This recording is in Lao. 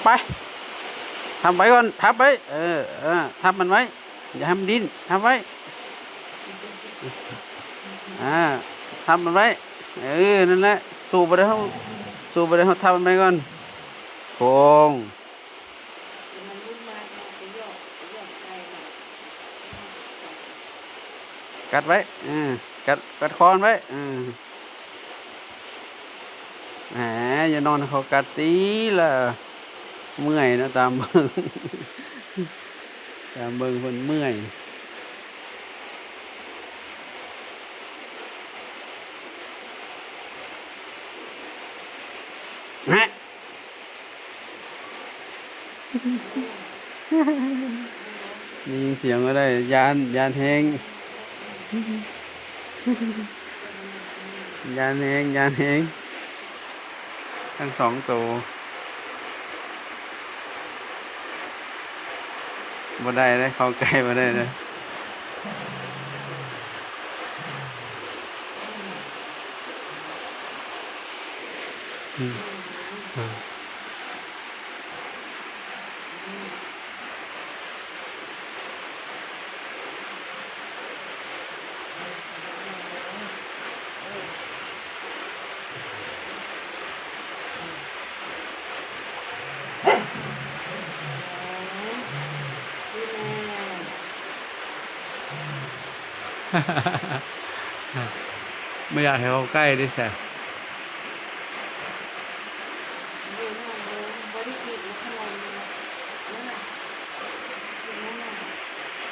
ໄປ ທຳໄວ້ກ່ອນ ທັບໄວ້ ເອີ ເອີ ທັບມັນໄວ້ ຢ່າໃຫ້ມັນດີ້ນ ທັບໄວ້ ອ່າ ທັບມັນໄວ້ ເອີ ນັ້ນແຫຼະ ສູ້ບໍ່ໄດ້ເຮົາ ສູ້ບໍ່ໄດ້ເຮົາ ທັບມັນໄວ້ກ່ອນ ໂກງ ກັດໄວ້ ເອີ ກັດ ກັດຄໍມັນໄວ້ ເອີ ແໝ ຢ່ານອນໃຫ້ເຂົາກັດຕິລະ ເມື່ອຍເນາະ ຕາມເບິ່ງ ຕາມເບິ່ງເພິ່ນເມື່ອຍ ແໝ ໄດ້ຍິນສຽງກໍໄດ້ ຢ້ານ ຢ້ານແຮງ ຢ້ານແຮງ ຢ້ານແຮງ ທັງສອງໂຕ ບໍ່ໄດ້ເດ້ ເຂົ້າໃກ້ບໍ່ໄດ້ເດ້. ບໍ່ຢາກໃຫ້ເຂົ້າໃກ້ເດ້ຊະ.